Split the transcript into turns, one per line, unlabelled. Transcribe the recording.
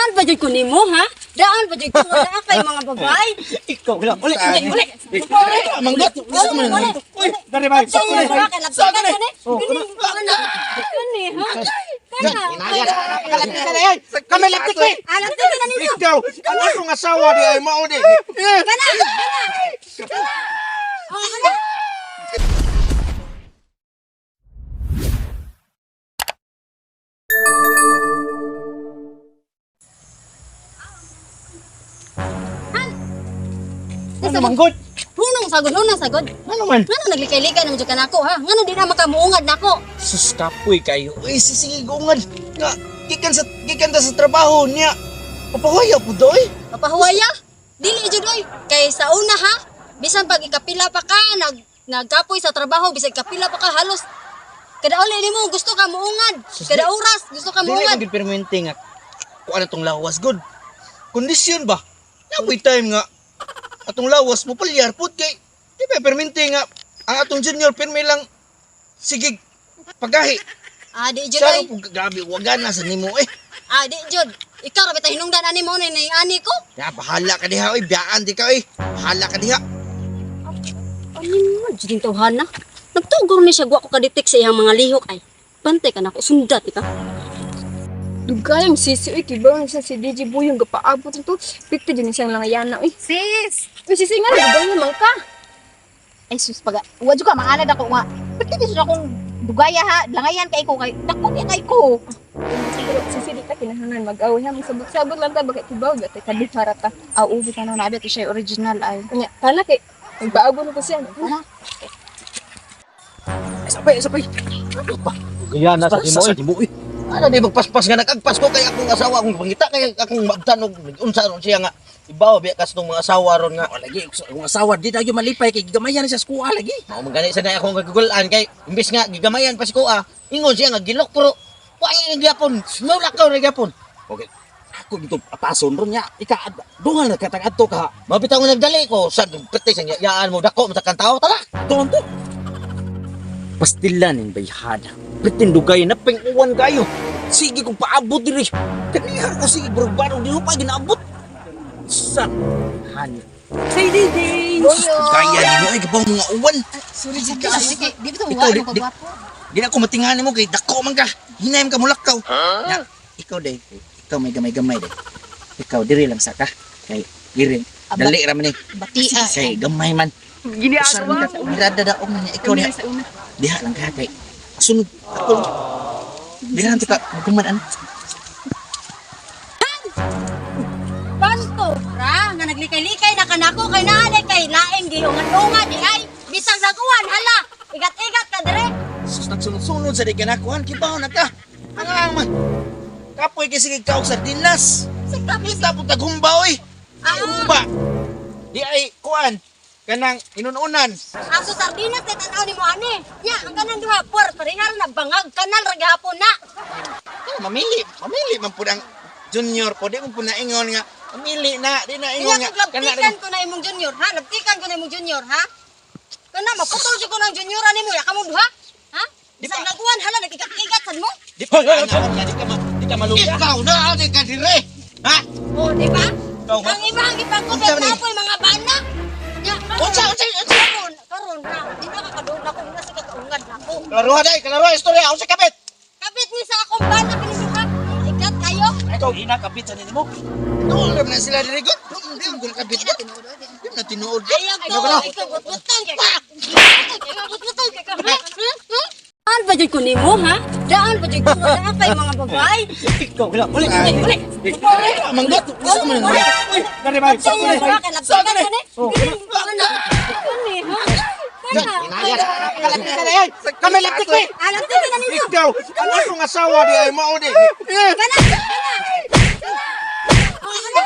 Daan pa jud ko nimo, ha? Daan pa jud ko wala kay mga babae.
Ikaw lang. Uli, uli, uli.
Manggot. Gusto mo na.
Uy, dari bay.
Sa
Uli.
Sa kani. Kani, ha? Kana.
Kalapit na ay. Kami lapit ko.
Alam ko na ninyo.
Ikaw, ang akong asawa di ay mao di.
Kana. Kana. Oh, kana.
Ano manggot?
Hunong sagod, hunong sagod.
Ano man?
Ngano naglikay-likay naman jud ka nako, ha? Ngano di na makamuungad nako?
Sus, kapoy kayo. Uy, sige, gungad. Nga, gikan ta sa trabaho niya. Papahuya po doy.
Papahuwaya? Dili jud oy. Kay sa una ha, bisan pag ikapila pa ka nagkapoy sa trabaho, bisan ikapila pa ka halos kada uli nimo gusto ka muungad. Kada oras gusto ka
Dili
muungad.
man gid permanente nga kuan atong lawas good. Kondisyon ba? Napoy time nga atong lawas mo palyar pud kay di ba permanente nga ang atong junior pirmi lang sige pagahi.
Ah, di jud
Saro
oy.
pud gabi wagan na sa nimo eh.
Ah, di jud. Ikaw ra bitay hinungdan ani mo ni ani ko.
Ya bahala ka diha oy, biyaan di ka oy. Bahala ka diha.
Ano man jud yung tawhana? Nagtugor ni siya gwa ko ka-detect sa iyang mga lihok ay. Bantay ka nako, sundat ka.
Dugayang sisi uy, kibaw na siya si DJ Buyong gapaabot nito. Pikta dyan siyang langayana uy.
Sis!
Uy, sisi nga dugay man ka.
Ay sus paga. Wa jud ka maanad ako nga. Pati di jud akong dugaya ha, langayan kay ko kay dako ni kay ko.
Pero sisi di ta kinahanglan mag-away ha, magsabot-sabot lang ta bakit kibaw ba ta kadihara ta.
Aw ubi ka na nabi siya original ay.
Unya, tana kay magpaabot na to siya.
Ana,
Sabay, sabay.
Gaya na sa
Sa
nimo.
nimo eh. Ano di magpaspas nga nagagpas ko kay akong asawa akong pangita kay akong maabtan og unsa ron siya nga ibaw biya kas tong mga asawa ron nga.
Oh, lagi akong asawa di tayo malipay kay gigamayan na siya sa kuha lagi.
Mao man gani sa na akong kagugul-an kay imbes nga gigamayan pa si kuha, ingon siya nga gilok pero wa nga gyapon, lakaw ra gyapon.
Okay. Ako dito apason ron niya. Ika dungal na katag adto ka.
Mao bitaw nga nagdali ko sa pati sa yaan mo dako mo sa tao tara.
Tuon to. Pastilan ning bayhana. Pritin dugay na ping uwan kayo. Sige kung paabot diri. Kaniha ko sige bro barong di ko pa ginaabot. Sa han.
Say DJ.
Gaya ninyo ay gabaw mga uwan.
Sorry
di
jud ka.
di ba
Ikaw,
wa
di-
mo
di-
kagwapo.
Di na ako matingahan nimo kay dako man ka. Hinayam ka mulakaw. Ya, ikaw day, ikaw may gamay-gamay day. Ikaw diri lang sa ka. Kay diri dali ra man ni.
Batia.
Kay gamay man. Usar man ka sa mirada daog na niya. Ikaw diha.
Sa una.
Diha lang ka kay sunod ako. Diha lang ka kuman an.
Panto ra nga naglikay-likay na kanako kay naanay kay laing giungan-ungan di ay bisag saguan hala. Igat-igat ka dire.
Sus nagsunod-sunod sa di ka nakuhan kibaw na ka. Ang ang man. Kapoy kay sige kaog sardinas. Kita po taghumba oy.
Ah.
Humba. Di ay kuan kanang inununan.
Aso sardinas kay tan-aw nimo ani. Nya ang kanan duha por parehar na bangag kanal ra gihapon na.
Ah, mamili, mamili man pud ang junior po di mo pud naingon nga mamili na di na ingon
Iya
nga
kag labtikan ko na imong junior ha, labtikan ko na imong junior ha. Kana maputol jud ko ng junior ani mo ya kamo duha. Ha?
Di
Bisag
ba?
naguan hala nagigat-igat sad mo.
Di pa nga di ka ma, di ka maluya. Ikaw na ani ka dire. Ha?
Oh, di ba?
Ikaw nga.
Ang iba ang gipagkubet
Unsa man
na
ni?
po'y mga bana. Nya, karon-
Unsa, unsa, unsa?
Karon, karon ha. Di na ka kaduol ako, di na sa kakaungad nako.
Kalaruha dai, kalaruha istorya unsa kapit?
Kapit ni sa akong bana kini duha. Igat kayo.
Ikaw ina kapit sa nimo.
Tuol na sila diri god. Di mo ko nakabit. Di mo na tinuod.
Ayaw ko, ikaw butbutan kay ka. Ikaw butbutan kay ka. Ha? Ha? Ha? Daan pa jud ko nimo ha? Daan pa jud ko wala kay mga babae.
Ikaw lang. Uli, uli, uli.
Manggot. Gusto mo na.
Uy, dari bay.
Sa
Uli.
Sa kani. Kani ha? Kana.
Kalapit na ay. Kami lapit ko.
Alam ko na ninyo.
Ikaw, ang akong asawa di ay mao di.
Kana. Kana. Oh, kana.